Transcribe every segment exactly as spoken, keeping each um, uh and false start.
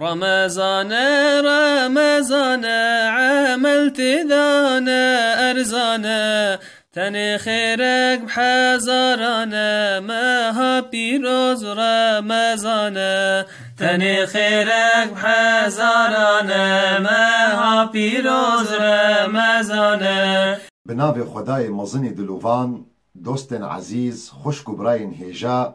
Remezane, Remezane, emel têdane erzane, tenê xêrek bi hezarane, meha pîroz Remezane. Tenê xêrek bi hezarane, meha pîroz Remezane. Bi navê Xwedayê mezinî dilovan, dostên ezîz, xwişk û birayên hêja,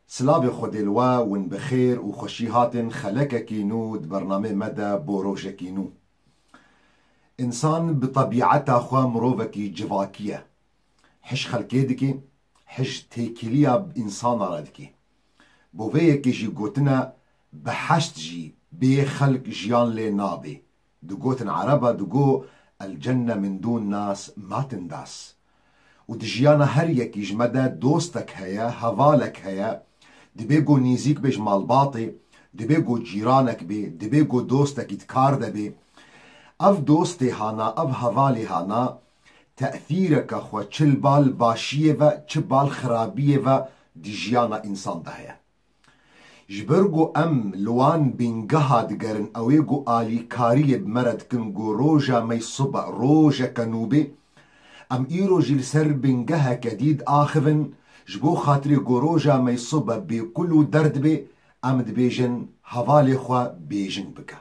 silavê Xwedê li we, win bi xêr û xweşî hatin xelekekî nû di bernamê me de bo rojekî nû. Însan bi tebîeta xwe mirovekî civakî ye. Hij xelkê dike, hij têkiliya însana re dike. Bo vê yekê jî gotine, behişt jî bê xelk jiyan lê nabe. Digotin ereba digo, el cenne min dûn nas ma tindas. Û di jiyana her yekî ji me de dostek heye, hevalek heye, dibê ku nîzîk bê ji malbatê, dibê ku cîranek bê, dibê ku dostekî di kar de bê. Ev dostê hana, ev hevalê hana, tesîreke xwe çi li bal başiyê ve, çi bal xirabiyê ve di jiyana însan de heye. Ji ber ku em li wan bîngeha digerin, ew ê ku alîkariyê bi me re dikin ku roja me yê sibe rojeke nû bê, em îro jî li ser bîngeheke dî diaxivin, ji bo xatirê ku roja me yê sibe bêkul û derd bê, em dibêjin hevalê xwe bêjing bike.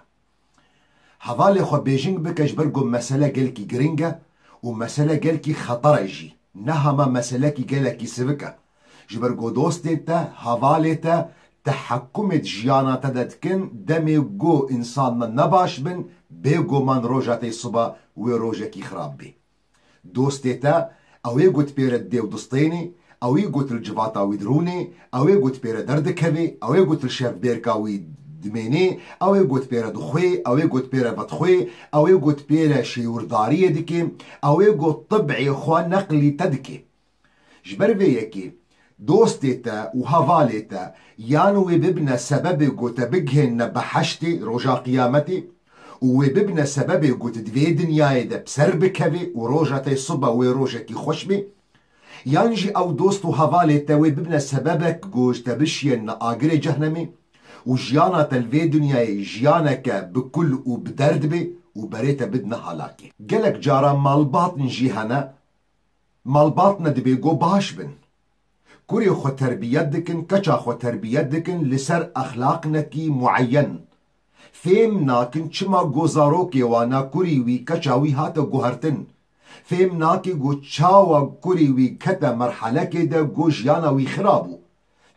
Hevalê xwe bêjing bike ji ber ku mesele gelkî giring e û mesele gelkî xeter e jî. Ne hema meselekî gelekî sivik e. Ji ber ku dostên te, hevalê te, tehekkumê di jiyana te de dikin, demê ku însan me nebaş bin, bêguman roja te yê siba wê rojekî xirab bê. Dostê te, ew ê ku di pê re didê û distênê, ew ê ku li civata wî dirûnê, ew ê ku di pê re derdikevê, ew ê ku li şevbêrka wî dimênê, ew ê ku di pê re dixwê, ew ê ku di pê re vedixwê, ew ê ku di pê re şêwirdariyê dike, ew ê ku tib'ê xwe neqlî te dike. Ji ber vê yekê, dostê te û hevalê te yan wê bibine sebebê ku te bigihêne behiştê roja qiyametê û wê bibine sebebê ku tu di vê dinyayê de bi ser bikevê û roja te siba wê rojekî xweş bê, yan jî ew dost û hevalê te wê bibine sebebek ku ji te bişiyêne agirê cehnemê û jiyana te li vê dinyayê jiyaneke bi kul û bi derd bê û berê te bidine halakê. Gelek caran malbatên jî hene, malbatne dibê ku baş bin. Kurê xwe terbiyet dikin, keça xwe terbiyet dikin li ser exlaqnekî mueyen. Fêm nakin çima ku zarokê wana kurî wî, keça wî hate guhertin. Fêm nake ku çawa kurî wî kete merhelekê de ku jiyana wî xira bû.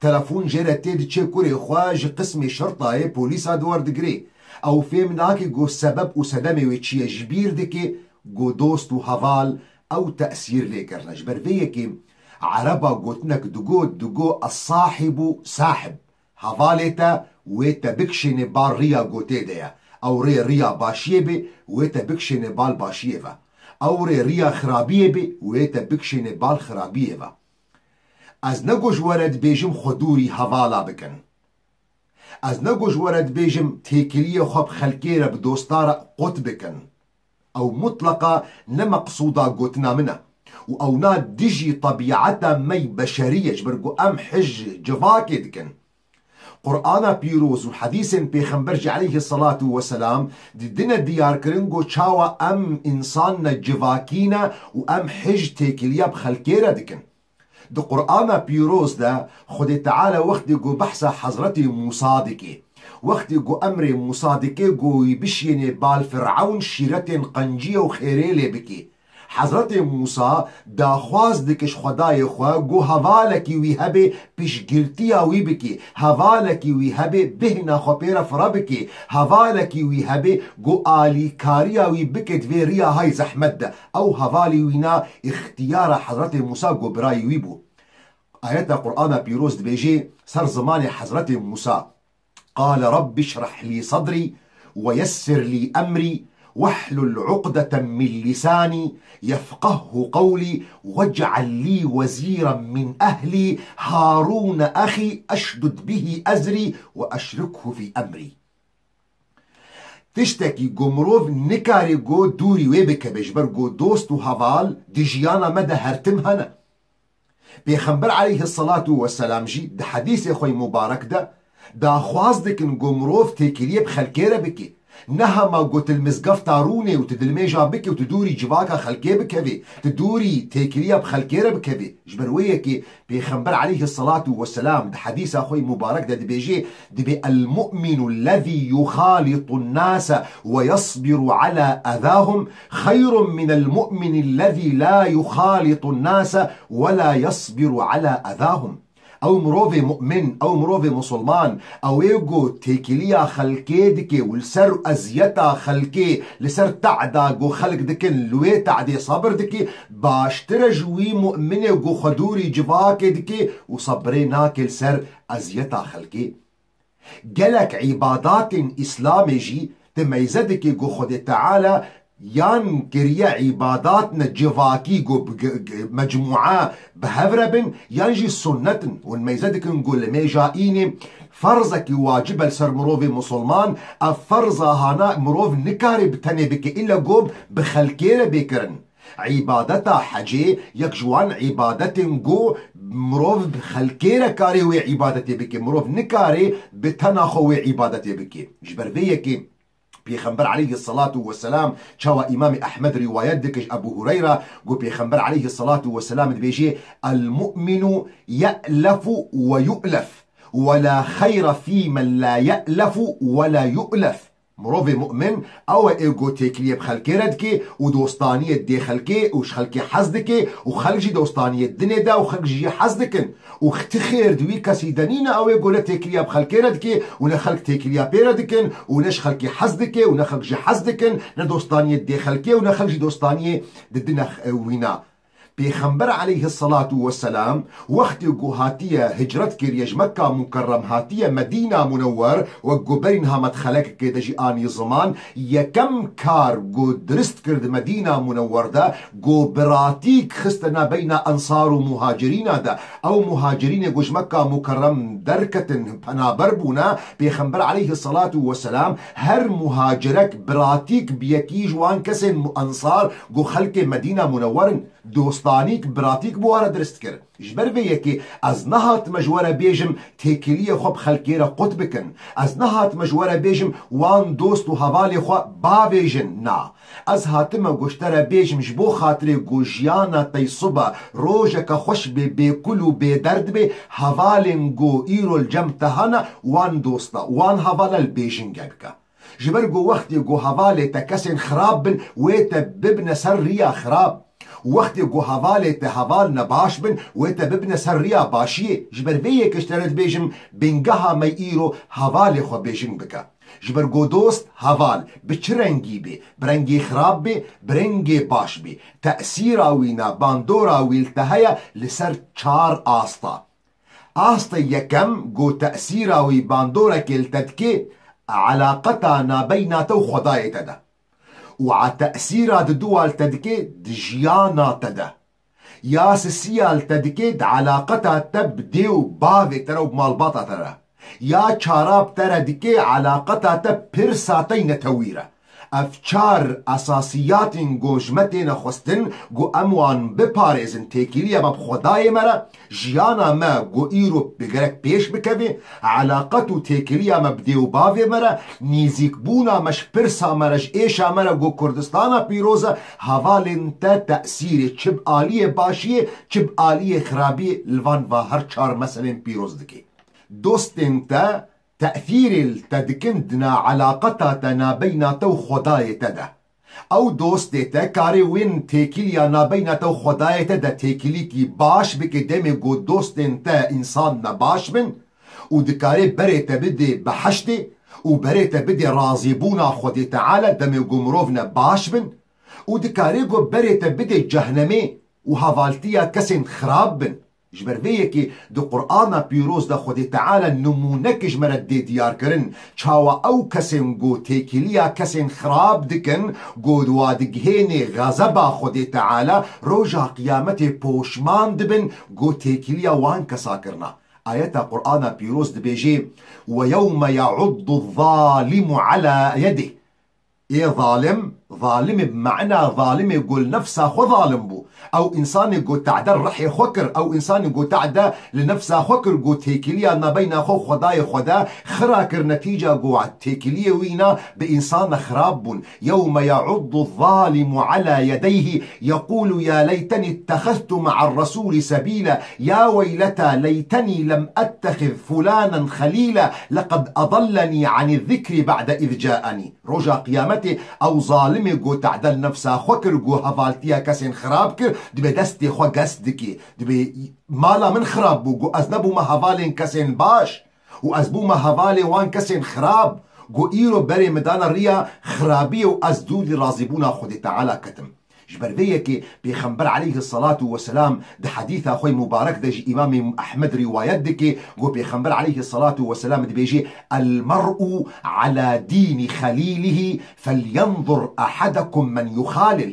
Telefon jê re tê diçê kurê xwe ji qismê şertayê polîsa di werdigirê. Ew fêm nake ku sebeb û sedemê wê çi ye, ji bîr dike ku dost û heval ew tesîr lê kirine. Ji ber vê yekê ereba gotinek digot, digot, "Es-sahibu sahib." Hevalê te wê te bikişênê bal riya ku tê de ye. Ew rê riya başiyê bê, wê te bikişênê bal başiyê ve. Ew rê riya xirabiyê bê, wê te bikişênê bal xirabiyê ve. Ez ne ku ji we re dibêjim xwe dûrî hevala bikin. Ez ne ku ji we re dibêjim têkiliyê xwe bi xelkê re, bi dosta re qut bikin. Ew mutleqa ne meqsûda gotina min e. Û ewna dijî tebîeta me yê beşerî ye, ji ber ku em hij civakê dikin. Qur'ana pîroz û hedîsên Pêxember jî aleyhisselatu vesselam didine diyarkirin ku çawa em însan ne civakî ne û em hij têkiliya bi xelkê re dikin. Di Qur'ana pîroz de Xwedê Teala wextê ku behsa Hezretê Mûsa dike, wextê ku emrê Mûsa dike ku wî bişiyênê bal Firewn, şîretên qenciyê û xêrê lê bike. Hezretê Mûsa daxwaz dike ji Xwedayê xwe ku hevalekî wî hebe piştgirtiya wî bike, hevalekî wî hebe bêhna xwe pê re fire bike, hevalekî wî hebe ku alîkariya wî bike di vê riya hay zehmet de. Ew hevalî wî na îxtiyara Hezretê Mûsa ku birayê wî bû. Ayeta Qur'ana pîroz dibêje ser zimanê Hezretê Mûsa. قال رب اشرح لي صدري ويسر لي أمري واحلل عقدة من لساني يفقهوا قولي واجعل لي وزيرا من أهلي هارون أخي أشدد به أزري وأشركه في أمري. Tiştekî ku mirov nikare ku dûrî wê bikeve, ji ber ku dost û heval di jiyana me de her tim hene. Pêxember aleyhisselatu vesselam jî di hedîsê xwe yê mubarek de Daxwaz dikin ku mirov têkiliyê bi xelkê re bike. Ne hema ku tu li mizgefta rûnê û tu dilmêja bike û tu dûrî civaka xelkê bikevê, tu dûrî têkiliya bi xelkê re bikevê. Ji ber wê yekê Pêxember aleyhisselatu vesselam di hedîsa xwe yî mubarek de dibêje, dibê, "المؤمن الذي يخالط الناس ويصبر على أذاهم خير من المؤمن الذي لا يخالط الناس ولا يصبر على أذاهم." Ew mirovê mu'min, ew mirovê musulman, ew ê ku têkiliya xelkê dike û li ser eziyeta xelkê, li ser tehda ku xelk dikin, li wê tehdê sabir dike, baştir e ji wî mu'minê ku xwe dûrî civakê dike û sebrê nake li ser eziyeta xelkê. Gelek îbadatên Îslamê jî tu meyze dikî ku Xwedê Teala yan kiriye îbadatne civakî ku bi g-, g-, mecmûa bi hev re bin, yan jî sunnet in. Hûn meyze dikin ku li mêja înê ferzekî wacib e li ser mirovê musulman, ev ferza hana mirov nikare bi tenê bike, îlle ku bi xelkê re bê kirin. Îbadeta hecê yek ji wan îbadetên ku mirov bi xelkê re karê wê îbadetê bike. Mirov nikare bi tena xwe wê îbadetê bike. Ji ber vê yekê Pêxember aleyhisselatu vesselam, çawa Îmamê Ehmed rîwayet dike ji Ebû Hureyra, ku Pêxember aleyhisselatu vesselam dibêje, "المؤمن يألف ويؤلف، ولا خير فيمن لا يألف ولا يؤلف." Mirovê mu'min ew e ê ku têkiliyê bi xelkê re dike û dostaniyê dê xelkê û ji xelkê hez dike û xelk jî dostaniyê dinê de û xelk jî hez dikin. Û ti xêr di wî kesî de nîne, ew ê ku ne têkiliya bi xelkê re dike û ne xelk têkiliya pê re dikin û ne ji xelkê hez dike û ne xelk ji hez dikin, ne dostaniyê dê xelkê û ne xelk jî dostaniyê didine x-, wîna. Pêxember aleyhisselatu vesselam wextê ku hatiye hicret kiriye ji Mekka Mukerrem hatiye Medîna Munewwer, wek ku berî niha me di xelekekê de jî anî ziman, yekem kar ku dirist kir di Medîna Munewwer de, ku biratîk xiste nabeyna ensar û muhacirîna de. Ew muhacirînê ku ji Mekka Mukerrem derketin, penaber bûne, Pêxember aleyhisselatu vesselam her muhacirek biratîk bi yekî ji wan kesên mu-, ensar ku xelkê Medîna Munewwer in, dostanîk, biratîk bi wan re dirist kir. Ji ber vê yekê ez nehatime ji we re bêjim têkiliyê xwe bi xelkê re qut bikin. Ez nehatime ji we re bêjim wan dost û hevalê xwe bavêjin. Na. Ez hatime ku ji te re bêjim, ji bo xatirê ku jiyana te yê sibe rojeke xweş bê, bêkul û bêderd bê, hevalên ku îro li cem te hene, wan dosta, wan hevala li bêjinge bike. Ji ber ku wextê ku hevalê te kesên xirab bin, wê te bibine ser riya xirab. Wextê ku hevalê te heval nebaş bin, wê te bibine ser riya başiyê. Ji ber vê yekê ji te re dibêjim, bingeha me îro hevalê xwe bêjing bike. Ji ber ku dost, heval, bi çi rengî bê, bi rengê xirab bê, bi rengê baş bê, tesîra wî ne, bandora wî li te heye li ser çar asta. Asta yekem ku tesîra wî bandorekê li te dike, elaqeta nabeyna te û Xwedayê te de. Û a tesîra diduwa li te dike di jiyana te de. Ya sisiya li te dike di elaqeta te bi dê û bavê te re û bi malbata te re. Ya çara bi te re dike elaqeta te pirsa te yî netewî re. Ev çar esasiyatên ku ji me têne xwestin ku em wan biparêzin, têkiliya me bi Xwedayê me re, jiyana me ku îro bi gerek pêş bikeve, elaqet û têkiliya me bi dê û bavê me re, nêzîkbûna me ji pirsa me re, ji êşa me re ku Kurdistana pîroz e, hevalên te tesîrê çi bi aliyê başiyê, çi bi aliyê xirabiyê li van va her çar meselên pîroz dike. Dostên te tesîrê li te dikin di na elaqeta te nabeyna te û Xwedayê te de. Ew dostê te karê wên têkiliya nabeyna te û Xwedayê te de têkilîkî baş bike, demê ku dostên te însan nebaş bin û dikarê berê te bidê behiştê û berê te bidê razîbûna Xwedê Teala, demê ku mirov nebaş bin û dikarê ku berê te bidê cehnemê û hevaltiya kesên xirab bin. Ji ber vê yekê di Qur'ana pîroz de Xwedê Teala nimûnek ji me re dê diyar kirin, çawa ew kesên ku têkiliya kesên xirab dikin, ku wa digihênê xezeba Xwedê Teala, roja qiyametê poşman dibin ku têkiliya wan kesa kirina. Ayeta Qur'ana pîroz dibêje, "Ve yewme ya'uddu zalimu ala yedih." Ê zalim, zalimê bi mena zalimê ku li nefsa xwe zalim bû. Ew însanê ku tehde rihê xwe kir, ew însanê ku tehde li nefsa xwe kir, ku têkiliya nabeyna xwe û Xwedayê xwe de xira kir, netîca ku têkiliyê wîna bi însan de xirab bûn. يوم يعض الظالم على يديه يقول يا ليتني اتخذت مع الرسول سبيلا يا ويلتى ليتني لم أتخذ فلانا خليلا لقد أضلني عن الذكر بعد إذ جاءني. Roja qiyametê ew zalimê ku tehde li nefsa xwe kir, ku hevaltiya kesên xirab kir, dibê destê xwe gest dikê. Dibê mala min xirab bû, ku ez nebûme hevalên kesên baş û ez bûme hevalê wan kesên xirab, ku îro berê min dane riya xirabiyê û ez dûrî razîbûna Xwedê Teala ketim. Ji ber vê yekê Pêxember aleyhisselatu vesselam di hedîsa xwe mubarek de ji Îmamê Ehmed rîwayet dike, ku Pêxember aleyhisselatu vesselam dibêje, "المرء على دين خليله فلينظر أحدكم من يخالل."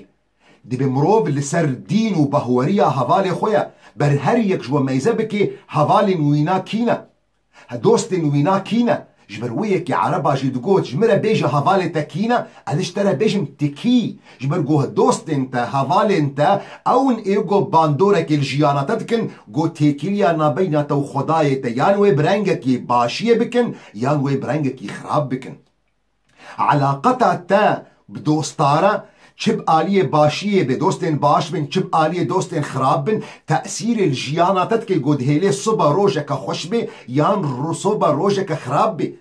Dibê mirov li ser dîn û bahweriya hevalê xwe ye. Ber her yek ji we meyze bike, hevalên wîna kî ne? He, dostên wîna kî ne? Ji ber wê yekê Ereba jî digot, ji min re bêje hevalê te kî ne, ez ji te re bêjim tu kî. Ji ber ku dostên te, hevalên te, ew in ê ku bandorekê li jiyana te dikin, ku têkiliya nabeyna te û Xwedayê te yan wê bi rengekî başiyê bikin, yan wê bi rengekî xirab bikin. Elaqeta te bi dostare, çi bi aliyê başiyê be, dostên baş bin, çi bi aliyê dostên xirab bin, tesîrê li jiyana te dike, ku dihêlê sibe rojeke xweş be, yan ro-, sibe rojeke xirab be.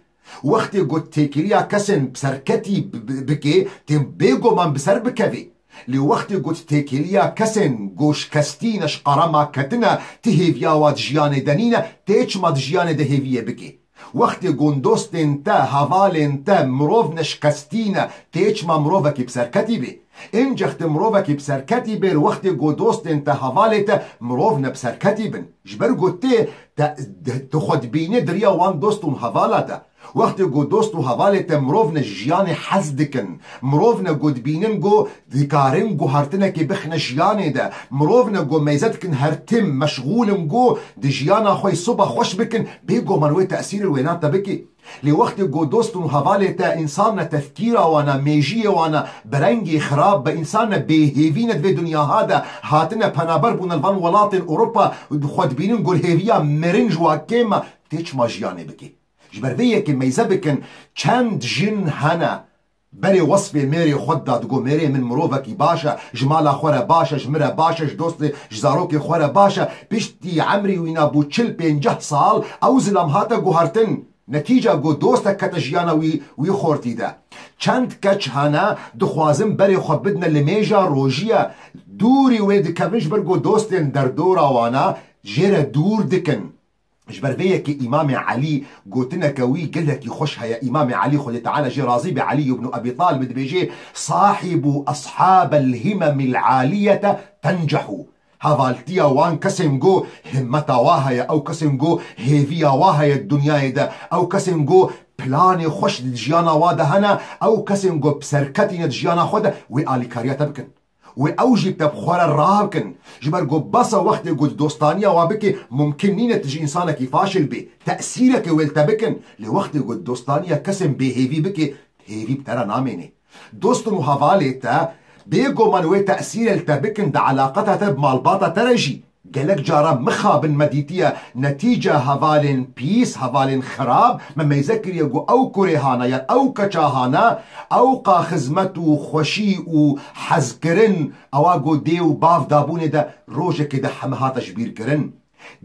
Wextê ku têkiliya kesên bi serketî bi-, bi-, bikê, tê bêguman bi ser bikevê. Lê wextê ku têkiliya kesên ku şikestî ne, ji qerema ketine, ti hêviya wa di jiyanê de nîne, tê çima di jiyanê de hêviyê bikê. Wextê ku dostên te, hevalên te, mirov ne şikestî ne, tê çima mirovekî bi serketî bê. Încex tu mirovekî bi serketî bê, wextê ku dostên te, hevalê te, mirov ne bi serketî bin. Ji ber ku tê, te, tu xwe dibînî di riya wan dost û hevala de. Wextê ku dost û hevalê te mirov ne ji jiyanê hez dikin, mirov ne ku dibînin ku dikarin guhartinekê bixine jiyanê de, mirov ne ku meyze dikin her tim meşxûl in ku di jiyana xwe siba xweş bikin, bêguman wê tesîrê wêna te bike. Lê wextê ku dost û hevalê te, însan ne tefkîra wana, mêjiyê wana, bi rengê xirab, bi însan ne bêhêvî ne di vê dinyahê de hatine penaber bûne li van welatên Ewropa, xwe dibînin ku hêviya mirin ji wa kêm e, tê çima jiyanê bike. Ji ber vê yekê meyze bikin, çend jin hene, berê wesfê mêrê xwe dida, digo, "Mêrê min mirovekî baş e, ji mala xwe re baş e, ji min re baş e, ji dostê, ji zarokê xwe re baş e." Piştî emrî wîna bû çil pênceh sal, ew zilam hate guhertin. Netîca ku dostek kete jiyana wî, wî xortî de. Çend keç hene, dixwazin berê xwe bidine limêja rojiye. Dûrî wê dikevin, ji ber ku dostên derdora wana jê re dûr dikin. Ji ber vê yekê Îmamê Elî gotineke wî gelekî xweş heye. Îmamê Elî, Xwedê Teala jê razî be, Elî ibn Ebî Talib dibêje, "Sahîbû eshabel himemil aliyete tencehu." Hevaltiya wan kesên go himmeta wa heye, ew kesên go hêviya wa heye di dinyayê de, ew kesên go planê xweş di jiyana wa de hene, ew kesên go bi serketî ne di jiyana xwe de, wê alîkariya te bikin. Wê ew jî te bi xwe re rabikin. Ji ber ku bes e wextê ku di dostaniya wa bikê, mumkin nîne tu ji însanekî faşil bî. Tesîrekê wê li te bikin. Lê wextê ku di dostaniya kesên bêhêvî bikê, hêvî bi te re namênê. Dostin û hevalê te, bêguman wê tesîrê li te bikin, di elaqeta te bi malbata te re jî. Gelek cara mixabin me dîtiye, netîca hevalên pîs, hevalên xirab, me meyze kiriye ku ew kurê hana ya ew keça hana, ew qa xizmet û xweşî û hezkirin, ewa ku dê û bav dabûnê de rojekê de heme hate ji bîr kirin.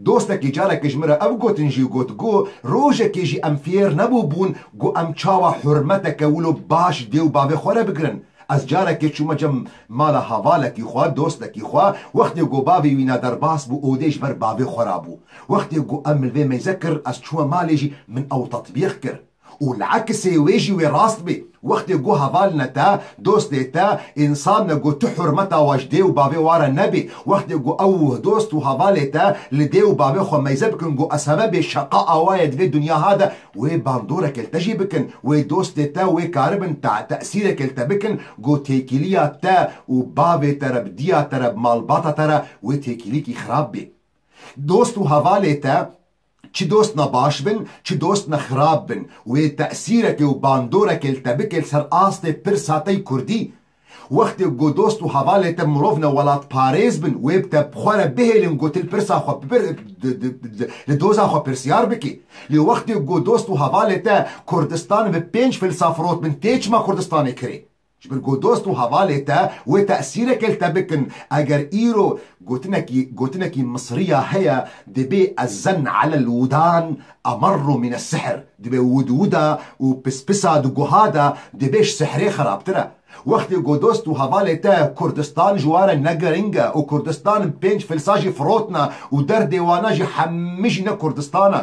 Dostekî carekê ji min re ev gotin jî got ku rojekê jî em fêr nebûbûn ku em çawa hurmeteke wilo baş dê û bavê xwe re bigirin. Ez carekê çûme cem mala hevalekî xwe, dostekî xwe, wextê ku bavê wîna derbas bû, odê ji ber bavê xwe re bû. Wextê ku em min vê meyze kir, ez çûme malê jî min ew tetbîq kir. Û li ekisê wê jî wê rast bê. Wextê ku heval ne te, dostê te, însan ne ku tu hurmeta wa ji dê û bavê wa re nebê, wextê ku ew dost û hevalê te li dê û bavê xwe meyze bikin ku ez sebebê şeqa awa ye di vê dinya ha de, wê bandoreke li te jî bikin, wê dostê te, wê karibin te, tesîreke li te bikin, ku têkiliya te û bavê te re, bi diya te re, bi malbata te re, wê têkilîkî xirab bê. Dost û hevalê te, çi dostna baş bin, çi dostna xirab bin, wê tesîreke û bandoreke li te bike li ser astê pirsa te yî kurdî. Wextê ku dost û hevalê te mirov ne welatparêz bin, wê bi te bi xwe re bihêlin ku tu li pirsa xwe bibir, di, di, di, li doza xwe pirsyar bikî. Lê wextê ku dost û hevalê te Kurdistan bi pênc filsa firot bin, tê çima Kurdistanê kirê? Ji ber ku dost û hevalê te wê tesîrekê li te bikin. Eger îro gotinekî, gotinekî Misriya heye, dibê ezzen alel wudan emerru mine sihr. Dibê wudwuda û pispisa di guha de dibê ji sihrê xerabtir e. Wextê ku dost û hevalê te Kurdistan ji wan re ne giring e û Kurdistan pênc filsa jî firotine û derdê wana jî hemî jî ne Kurdistan e,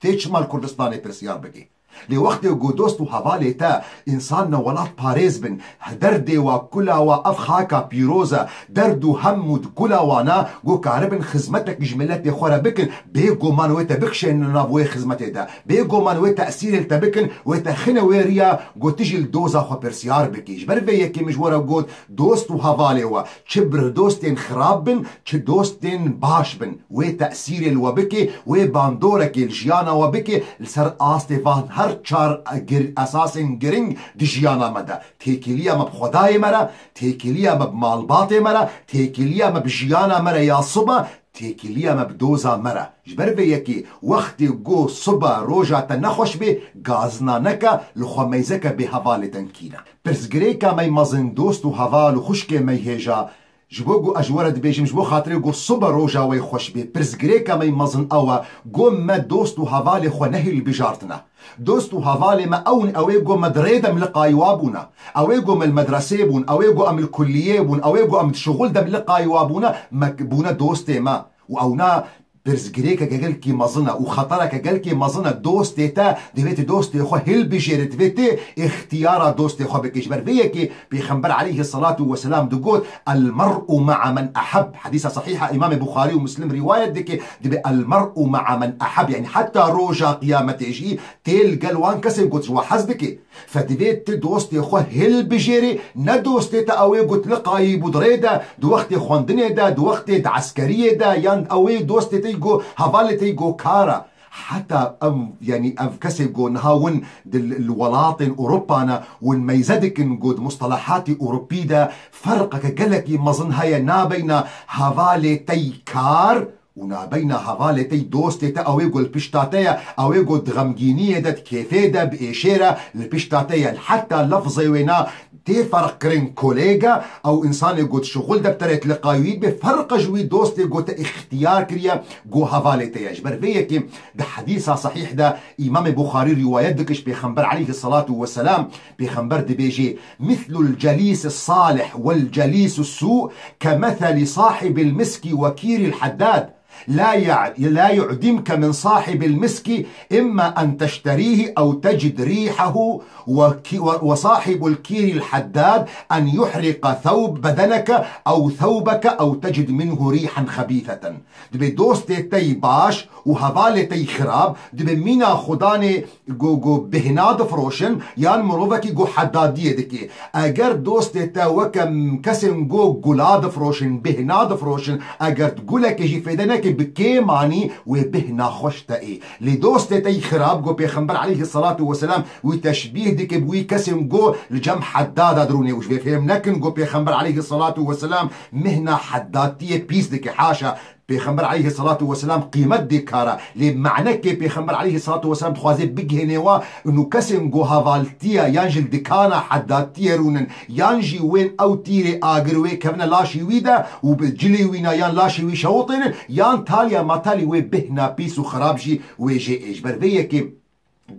tê çima li Kurdistanê pirsyar bikî? Lê wextê ku dost û hevalê te însan ne welatparêz bin, derdê wa, kula wa ev xaka pîroz e, derd û hem û kula wana ku karibin xizmetek ji miletê xwe re bikin, bêguman wê te bikişênin nav wê xizmetê de. Bêguman wê tesîrê li te bikin, wê te xine wê riya ku tu jî li doza xwe pirsyar bikî. Ji ber vê yekê min ji we re got, dost û hevalê we, çi bi dostên xirab bin, çi dostên baş bin, wê tesîrê li we bike, wê bandorekê li jiyana we bike, li ser astê van her çar gir-, esasên giring di jiyana me de. Têkiliya me bi Xwedayê me re, têkiliya me bi malbatê me re, têkiliya me bi jiyana me re ya sibe, têkiliya me bi doza me re. Ji ber vê yekê wextê ku sibe roja te nexweş bê, gazina neke, li xwe meyzeke bê hevalê te kîne. Pirsgirêka me mezin, dost û heval û xwişkê me hêja, ji bo ku ez ji we re dibêjim, ji bo xatirê ku sibe roja we xweş bê, pirsgirêka me mezin ew e, ku me dost û hevalê xwe ne hilbijartine. Dost û hevalê me ew in, ew ê ku me di rê de em liqayî wa bûne. Ew ê ku me li medresê bûn, ew ê ku em li kulliyê bûn, ew ê ku em di şixul de em liqayî wa bûne, me k-, bûne dostê me. Û ewna pirsgirêkeke gelkî mezin e û xetereke gelkî mezin e. Dostê te divê tu dostê xwe hilbijêrî, divê tu îxtiyara dostê xwe bikî. Ji ber vê yekê Pêxember aleyhisselatu vesselam digot, "El mer'u ma'a men eheb." Hedîsa sahîha Îmamê Buxarî û Muslim rîwayet dike, dibe, "El mer'u ma'a men eheb." Yani heta roja qiyametê jî tê li gel wan kesên ku tu ji we hez dikî. Fe divê tu dostê xwe hilbijêrî, ne dostê te ew ê ku tu liqayî bû di rê de, di wextê xwendinê de, di wextê di eskeriyê de, yan ew ê dostê te yî ku hevalê te yî ku kar e. Heta ev, yanî ev kesê ku niha win di, li welatên Ewropa ne, win meyze dikin ku di mustelehatî Ewropî de ferqeke gelekî mezin heye nabeyna hevalê te yî kar û nabeyna hevalê te yî dostê te, ew ê ku li pişta te ye, ew ê ku di xemgîniyê de, di kêfê de, bi êşê re li pişta te ye. Heta lefzê wêna tê ferq kirin, kolêga, ew însanê ku di şixul de bi te re, tu liqayî wî dibê, ferq e ji wî dostê ku te îxtiyar kiriye ku hevalê te ye. Ji ber vê yekê di hedîsa sahîh de Îmamê Buxarî rîwayet dike ji Pêxember aleyhisselatu vesselam, Pêxember dibêjê, "Mithlul celîs salih vel celîs su ke metheli sahibil miski ve kîril haddad." لا يع-، لا يعدمك من صاحب المسك، إما أن تشتريه أو تجد ريحه، وك-، و-، وصاحب الكير الحداد أن يحرق ثوب بدنك أو ثوبك أو تجد منه ريحا خبيثة. Dibê dostê te yî baş û hevalê te yî xirab, dibê mîna xudanê ku, ku bêhna difiroşin, yan mirovekî ku hedadiyê dike. Eger dostê te weke m-, kesên ku gula difiroşin, bêhna difiroşin, eger tu gulekê jî fêde neke, bi kêm anî wê bêhna xweş te ê. Lê dostê te yî xirab, ku Pêxember aleyhisselatu vesselam wî teşbîh dike bi wî kesên ku li cem hedada dirûnê û ji vê fêm nekin ku Pêxember aleyhisselatu vesselam mihna hedatiyê pîs dike. Haşa, Pêxember aleyhisselatu vesselam qîmet dê kara. Lê manekê Pêxember aleyhisselatu vesselam dixwaze bigihêne wa, û kesên ku hevaltiye yan ji li dikana hedatiyê rûnin, yan jî wên ew tîrê agir wê kevine laşê wî de û bi cilê wî na yan laşê wî şewitênin, yan taliya matalî wê bêhna pîs û xirab jî wê jê ê. Ji ber vê yekê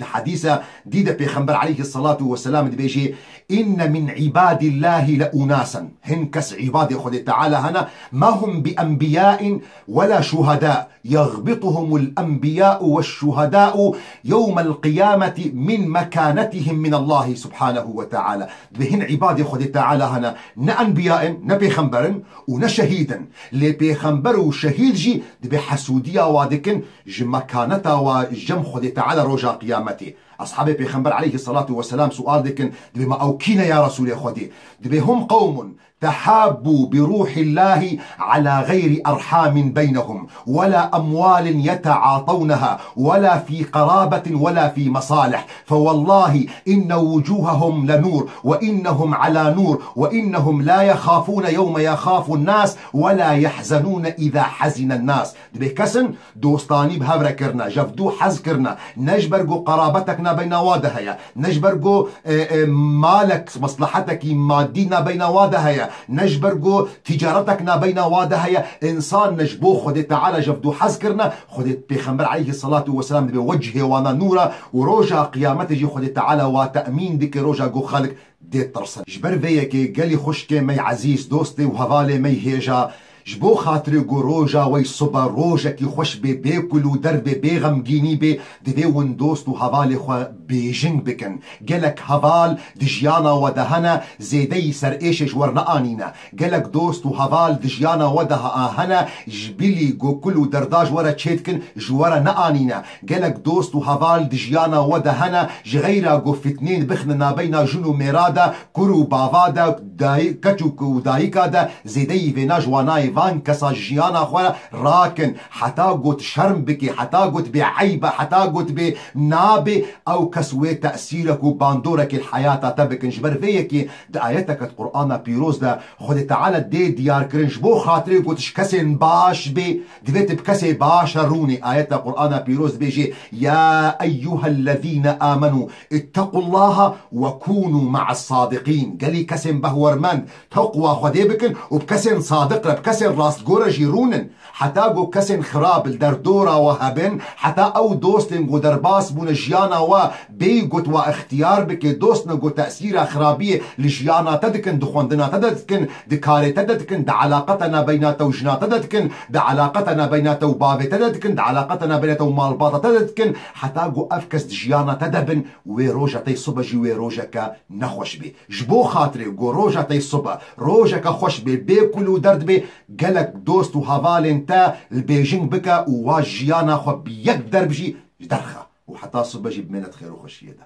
Di hedîsa dî de Pêxember aleyhisselatu vesselam dibêjê, "Inne min ibadillahi le unasen." Hin kes îbadê Xwedê Teala hene, "ma hum bi enbiyain ve la şuhada, yeğbituhumul enbiyau ve şuhadau yevmel qiyameti min mekanetihim min Allahi subhanehu ve teala." Dibê hin îbadê Xwedê Teala hene, ne enbiya in, ne pêxember in û ne şehîd in. Lê pêxember û şehîd jî dibê hesûdiya wa dikin, ji mekaneta wa ji cem Xwedê Teala roja qiyametê. Ashabê Pêxember aleyhissalatu vesselam sual dikin, dibê ma ew kî ne ya Resûlê Xwedê? Dibê hum qewmun tehabbu bi ruhillahi ala gayri arhamin beynehum, wela emwalin yeteatawneha, wela fi qarabetin, wela fi masalih. Fewallahi inne vucuhahum lenur, ve innehum ala nur, ve innehum la yexafune yewme yexafun nas, wela yehzenune iza hazinen nas. Dibê kesin dostanî bi hev re kirine, ji hev dû hez kirine, ne ji ber ku qerabetek nabeyna wa de heye, ne ji ber ku, e, e, malek, meslehetekî madî nabeyna wa de heye, ne ji ber ku ticaretek nabeyna wa de heye, însan ne ji bo Xwedê Teala ji hev dû hez kirine, Xwedê Pêxember aleyhissalatu vesselam dibê wecihê wana nûr e û roja qiyametê jî Xwedê Teala wa temîn dike, roja ku xelk dê tirsin. Ji ber vê yekê gelî xwişkê me yê ezîz, dostê û hevalê me yê hêja, ji bo xatirê ku roja wey sibe rojekî xweş bê, bê kul û derd bê, bê xemgînî bê, divê win dost û hevalê xwe bêjing bikin. Gelek heval di jiyana we de hene, zêdeyî serêşê ji we re neanîne. Gelek dost û heval di jiyana we de ha-, hene, ji bilî ku kul û derda ji we re çêdikin, ji we re neanîne. Gelek dost û heval di jiyana we de hene, ji xeyra ku fitnên bixine nabeyna jin û mêra de, kur û bava de, dayik, keç û, û dayika de, zêdeyî vêna ji wanayê van kesa ji jiyana xwe rakin. Heta ku tu şerm bikî, heta ku tu bê eyb e, heta ku tu bê nabê, ew kes wê tesîrek û bandorekê li heyata te bikin. Ji ber vê yekê di ayeteke di Qur'ana Pîroz de Xwedê Teala dê diyar kirin, ji bo xatirê ku tu ji kesên baş bê, divê tu bi kesê baş re rûnî. Ayeta Qur'ana Pîroz dibêjê, "Ya eyyuhellezîne amenû, ittequllaha ve kûnû me'as sadiqîn." Gelî kesên behwermend, teqwa Xwedê bikin û bi kesên sadiq re, bi kesên rastgo re jî rûnin. Heta ku kesên xirab li derdora we hebin, heta ew dostên ku derbas bûne jiyana we, bêyî ku tu wa ixtiyar bike, dost ne ku tesîra xirabiyê li jiyana te dikin, di xwendina te de dikin, di karê te de dikin, di eleqeta nabeyna te û jina te de dikin, di eleqeta nabeyna te û bavê te de dikin, di eleqeta nabeyna te û malbata te de dikin, heta ku ev kes di jiyana te de bin, wê roja te yê sibe jî wê rojeke nexweş bê. Ji bo xatirê ku roja te yê sibe rojeke xweş bê, bê kul û derd bê, gelek dost û hevalên te li bêjing bike û wa jiyana xwe bi yek derb jî ji derxe û heta sibe jî bimêne di xêr û xweşiyê de.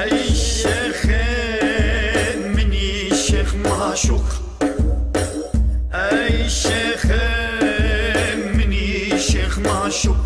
Ey şêxê minî şêx maşûq. Ey şêxê minî şêx maşûq.